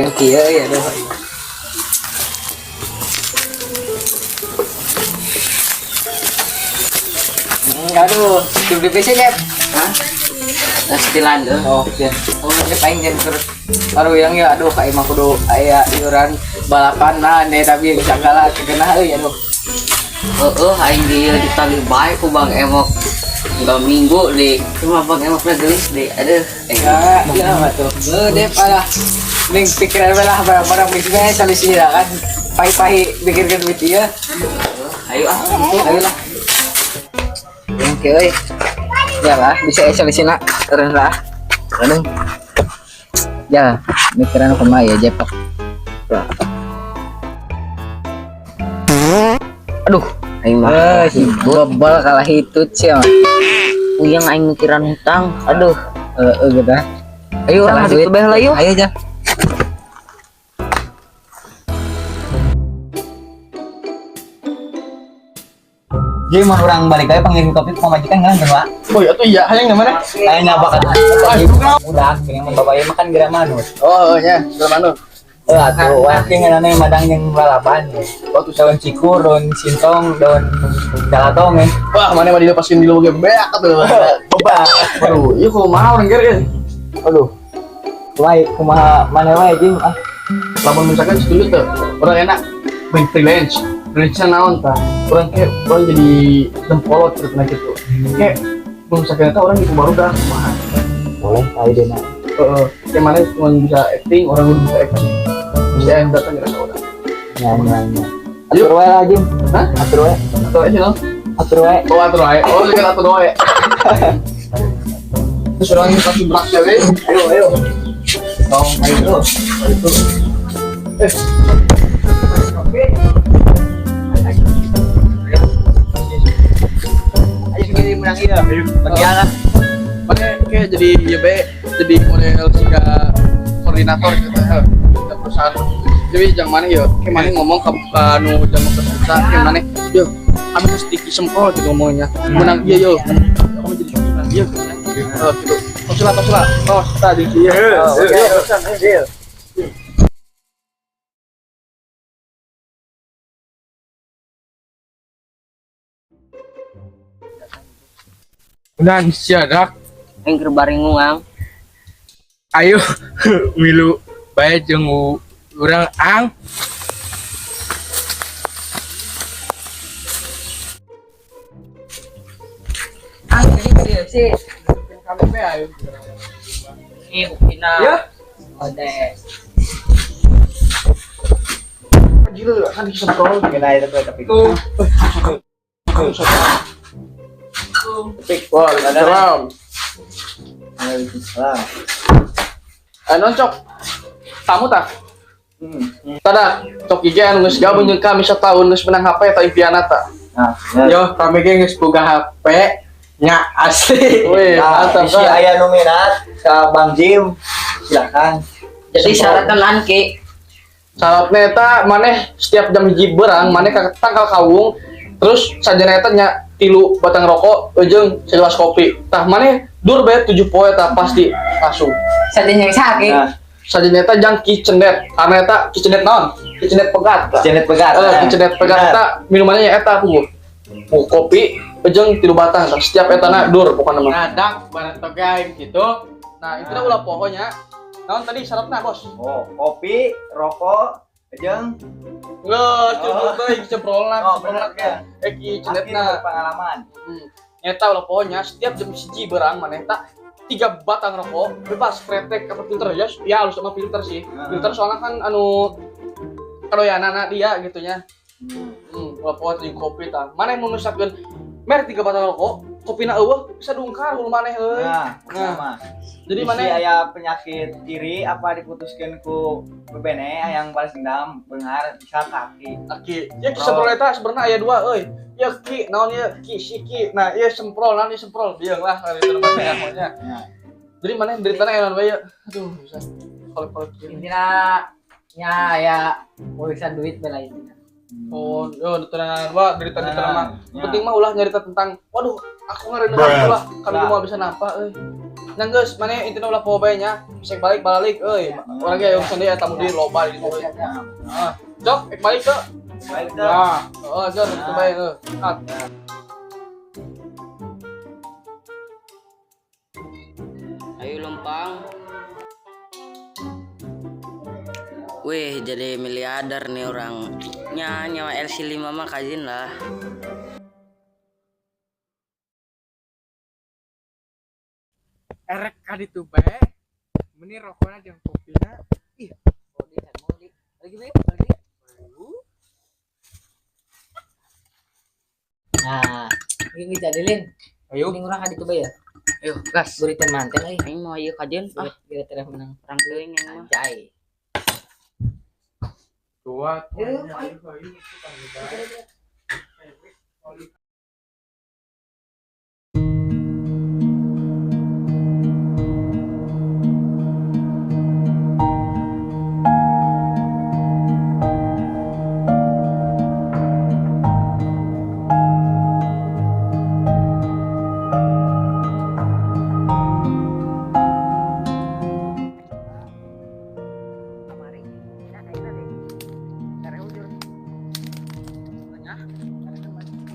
Puyeng kieu ya aduh. Aduh, di PC Jep. Hah? Setilan deh. Oh, ya. Oh, ini paling jen terus. Baru yang ya aduh kayak mah kudu aya iuran balapan nah deh tapi segala kena euy aduh. Heeh, aing di ditagih bae ku Bang Emok. Dua minggu di cuma Bang Emok na gelis deh. Aduh, Ya, ya mah tuh. Deh parah. Ning pikiran we lah barang-barang bisnis solusi lah kan. Pahi-pahi pikirkan duit ieu. Ayo ah, Ayo lah. Oke, euy. Ya lah, bisa solusina terus lah. Aduh. Ya, mikiran kumaha ya jepok. Aduh, aing mah Eh, bebal kalah hitut sih. Puyeng aing mikiran hutang. Aduh, Heeh gitu. Ayo Salah orang duit. itu bae lah yuk. Ayo aja. Jadi mau orang balik aja panggilin kopi ke pamajikan kan Pak? Oh iya tuh iya, hayang namanya. Hayang nyaba kan. Udah, yang membawa makan geura manus. Oh iya, geura manus. Eh atuh, wah ngeunana madang jeung lalapan. Waktu daun cikur, daun sintong, daun jalatong ya. Wah, mana mah dilepaskeun di luwih beak atuh. Boba. Aduh, ieu kumaha urang ger euy. Aduh. Wae kumaha mana wae jeung ah. Lamun misalkan setuju tuh, orang enak main freelance. Freelance naon tah? Orang kayak orang jadi dempolot gitu nah gitu. Kayak mun misalkan eta orang gitu baru dah kumaha. Boleh kali deh nah. Heeh, kayak mana cuma bisa acting, orang udah bisa acting. Bisa yang datang ngerasa orang. Ya ya ya. Atur wae lah jeung. Hah? Atur wae. Atur aja no. Atur wae. Oh, atur wae. Oh, jangan atur wae. Terus orang ini kasih berak cewek. Ayo ayo. Tong, ayo. Ayo. Oke. Ayo segini menang ieu. Bagian lah. Pakai kayak jadi ya be, jadi model sika koordinator gitu ya. Kita perusahaan. Jadi jangan mana ya, kayak mana ngomong ke anu jangan ke perusahaan kayak mana yo, kami harus tinggi semprot gitu ngomongnya. Menang iya yo. Kamu jadi menang iya gitu. Gitu. Tos lah, tos lah. Tos tadi iya. Oke. Dan siadak Aing keur baringung ang. ayo milu bae jeung urang ang. Ang ini sih. Kami be ayo. Ini buktina. Ya. Ode. Gila kan disemprot. Kena itu tapi. Tuh. Waalaikumsalam. Waalaikumsalam. Anu cok. Tamu tah? Tada, cok gigi anu geus gabung jeung kami setahun geus menang HP ta impianna ta. Nah, Yo, kami ge geus boga HP nya asli. Wih, nah, mantap bisi kan. aya nu minat ka Bang Jim, silakan. Jadi syaratnya naon Ki? Syaratna eta maneh setiap jam hiji berang maneh ka tangkal kawung terus sajana eta nya 3 batang rokok jeung segelas kopi. Tah maneh dur bae 7 poe tah pasti langsung. Sajanya yang sakit. Nah, Sajana eta jang ki cendet. Karena eta ki cendet naon? Ki cendet pegat. Tah. Cendet pegat. Ki cendet pegat eta minumannya nya eta puguh. Puguh kopi jeung 3 batang tah. Setiap etana dur pokona mah. Ngadak bareng toge aing gitu. Nah, itu ulah pokoknya. Naon tadi syaratna, Bos? Oh, kopi, rokok, jeung Nggak, cukup teh semprolna, Oh, semprolna. bener, ya. Ki Aki cendetna. berpengalaman. Nyeta ulah pokoknya setiap jam 1 berang maneh tak 3 batang rokok bebas kretek apa filter ya ya harus sama filter sih. Filter soalnya kan anu kalau ya anak dia gitu nya. Ulah pokoknya jeung kopi tah. Maneh mun misalkeun mer 3 batang rokok, kopina eueuh bisa dungkar hulu maneh euy. Nah, Nah. sama. Jadi Bisi maneh aya penyakit iri apa diputuskeun ku bebene yang balas dendam beunghar bisa kaki. Aki, ya ki semprol eta sebenarnya aya 2 euy. Ya ki naon ieu ki si ki. Nah, ieu semprol, naon ieu semprol. Bieu lah kali itu namanya pokoknya. Nah. Jadi maneh beritana aya naon bae ya. Aduh, bisa. Kalau-kalau kieu. Intina nya aya urusan duit bela intina. Oh, yo tenang wa berita di mah. Ya. Penting mah ulah nyarita tentang waduh, aku ngareuneuh aku lah, kami Nah. mau bisa nampak euy. Nang geus maneh intina ulah poho bae nya. Bisa balik balik euy. Urang ge aya urusan deui eta tamu di loba di ditu. Heeh. Cok, ek balik ke. Balik teh. Nah, heeh, geus kitu bae heuh. Kat. Ayo lempang. Wih, jadi miliarder nih orang. Nya nyawa LC5 mah kajin lah. Erek ka ditu bae. Meni rokona jeung kopina. Ih, Lagi bae, lagi. Nah, ini jadilin. Ayo. Ini urang ka ditu bae ya. Ayo, gas. Buritan manten euy. Aing mau ieu kajin. Ah, Kira-kira menang. orang teuing aing mah. Anjay. Dua. Ayo, Ayo, ayo.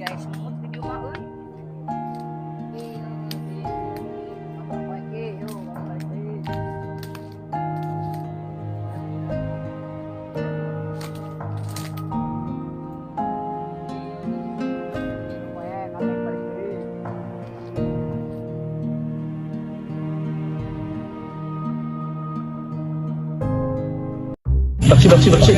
Ya, semut video mah euy. Baksi baksi baksi.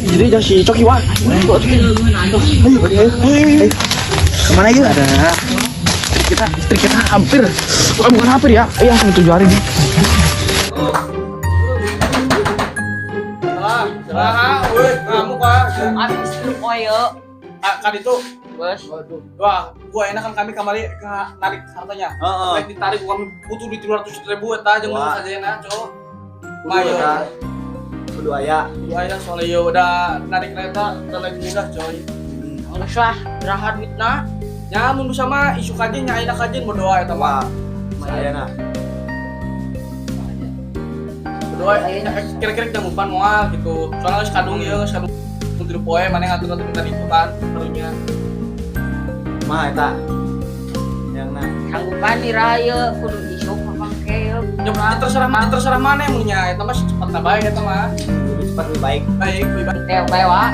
Jadi jangan si Coki wah. Ayo, ayo, ayo. Kemana aja? Ada. Istri kita hampir, bukan bukan hampir ya, iya sampai 7 hari nih. Ah, ah, woi, kamu kok. Habis lu koyo. Ah, kan itu. Bos. Waduh. Wah, gua enak kan kami kamari ke narik hartanya. Heeh. Naik ditarik kami butuh di 300.000 eta jeung Wah. saja na, cowok. Kudu Mayo. eta. Kudu aya. Kudu aya soalnya ya udah narik kereta terlebih mudah coy. Geus lah, rahat duitna. Ya mun bisa mah isu kajen nya ayeuna kajen berdoa eta mah. Saya na. Berdoa kira-kira kita ngumpan moal gitu. Soalnya geus kadung ieu geus kadung tilu poe maneh ngatur-ngatur minta itu kan karunya. Mah eta. Yang na. Sanggupan nih raya kudu isuk mapake yeuh. Ya terserah mana terserah maneh mun nya eta mah cepat bae eta mah. Lebih cepat lebih baik. Baik, lebih baik. Teh bae wa.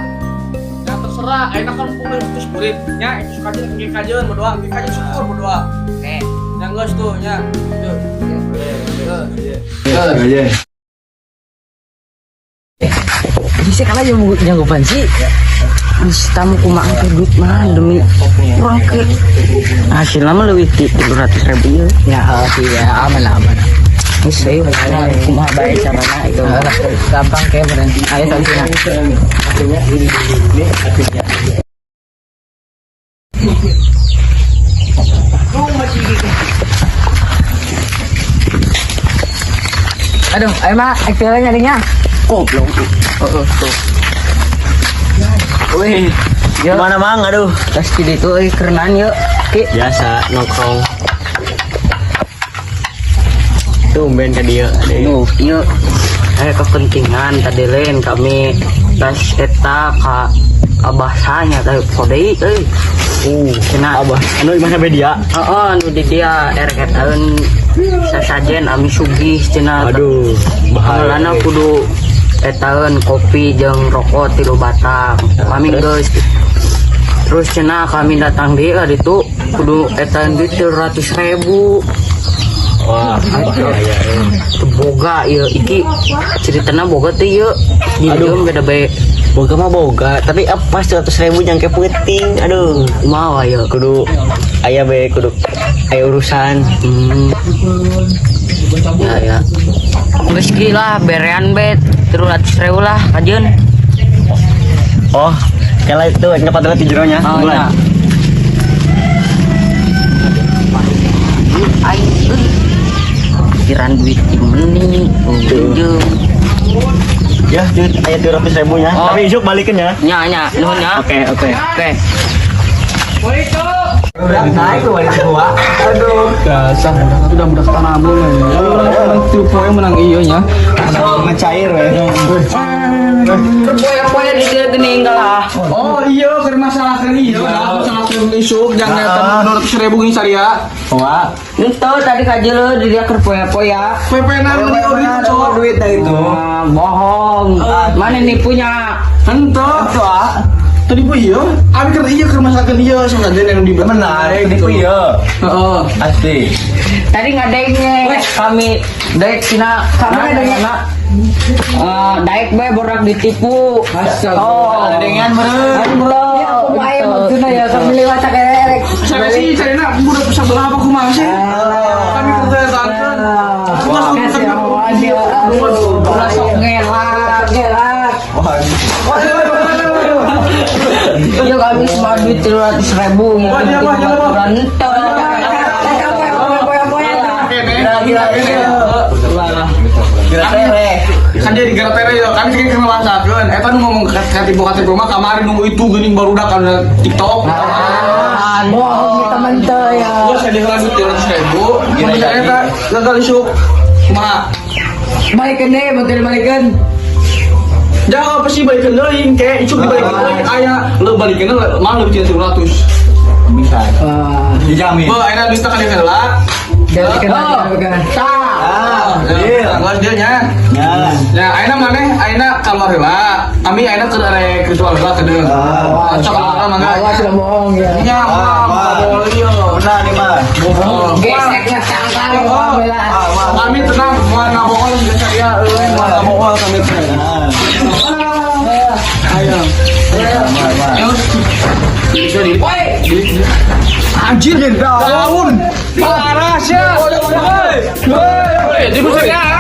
Ya terserah, ayeuna kan pun terus murid nya itu kajen engke kajen berdoa, engke kajen syukur berdoa. Oke. Yang geus tuh nya. Tuh. Bisa kalah yang nyanggupan sih. Geus tamu kumaha ke duit mah demi kurang ke hasilna mah leuwih ti 300.000 ieu. Ya, sih ya aman lah aman. Geus euy kumaha bae carana itu. Gampang kayak berhenti. Ayo sampai sini. Aduh, ayo mak, aktifnya nyarinya. Goblok. Oh, tuh. Wih, gimana Mang? Aduh. Tas di ditu euy kerenan yeuh. Ki, Biasa nongkrong. Tumben ka dieu. Duh, ieu aya kepentingan tadi lain kami tas eta ka abahsanya teh kode euy. Cenah Abah, anu imah sampe dia. Heeh, nu di dia erek etaeun sasajen ami sugih cenah. Aduh, bahaya. Mulana kudu etaeun kopi jeung rokok 3 batang. Kami geus terus cenah kami datang deui ka ditu kudu etaeun duit 300.000. Wah, bahaya. Teu boga ieu iki ceritana boga teh ieu. Di Aduh. dieu beda bae. Boga mah boga, tapi apa 100.000 jangke peuting. Aduh, Kumaha ieu? kudu aya be kudu aya urusan. Ya ya. Geus ki lah berean be 300.000 lah kajeun. Oh, kalau itu nyepat dulu di jeronya. Oh, Bulan. ya. Aing euy. Pikiran duit di meni, jeung. Ya, duit aya 200 ribu nya. Oh. Tapi isuk balikin ya. Nya nya, nuhun ya. Oke. Oke. Naik tuh balik semua. Aduh. Dasar budak itu udah budak tanah belum ya. Tilu poe menang iyo nya. Mencair we. Poe-poe di dieu geuning lah. Oh iya, keur masalah keur iya, masalah keur isuk jangan eta 200 ribu gini saria. Wah. Itu tadi kajeuleuh di dia keur poe-poe ya. PP-na meuli duit cowok. Duit dah itu. Ah, bohong. Mana nipunya? Henteu. Tadi bu iya, abi keur iya keur masalah keur iya sebenarnya yang di Menarik nipu ya. Heeh. Asli. Tadi ngadenge kami daek tina kami ngadenge eh daek bae borak ditipu. Oh, Adengan meureun. Ya, Kumaha ya maksudna ya kami lewat sakerek. Saya sih carina budak sebelah apa kumaha sih? Kami kerja tante. Kasih awan ya. Ulah sok ngelak. Ngelak. Ya kami semua duit 300 ribu Wah, dia mah, dia mah. Renteng. Gila gila. Kan jadi gara tere ya, kami sih kena masakeun. Eta nu ngomong ke katipu-katipu mah kamari nunggu itu geuning barudak kana TikTok. Bohong teman teh ya. Gua sedih lagi 300 ribu. Mun eta gagal isuk. Kumaha? Balikin deh, bantu dibalikin. Jangan apa sih balikin deui ke isuk dibalikin deui aya leuh balikin mah leuwih ti 300. Bisa. Dijamin. Beuh ayeuna duitna kali heula. Balikin lagi, balikin. Ah, Deal. geus deal nya. Ya. Ya, ayeuna maneh ayeuna keluar heula. Kami ayeuna keur arek ritual heula kedeung. Ah. Sok heula mangga. Awas sudah bohong ya. Nya, Ah, mah ieu. Benar nih mah. Oh. Gesek ngecangkang Oh, kami tenang, mau ngabohong juga saya, euy, mau ngabohong kami teh. Ayo. Woi. Anjir, daun. Parah sih. Woi, di saya.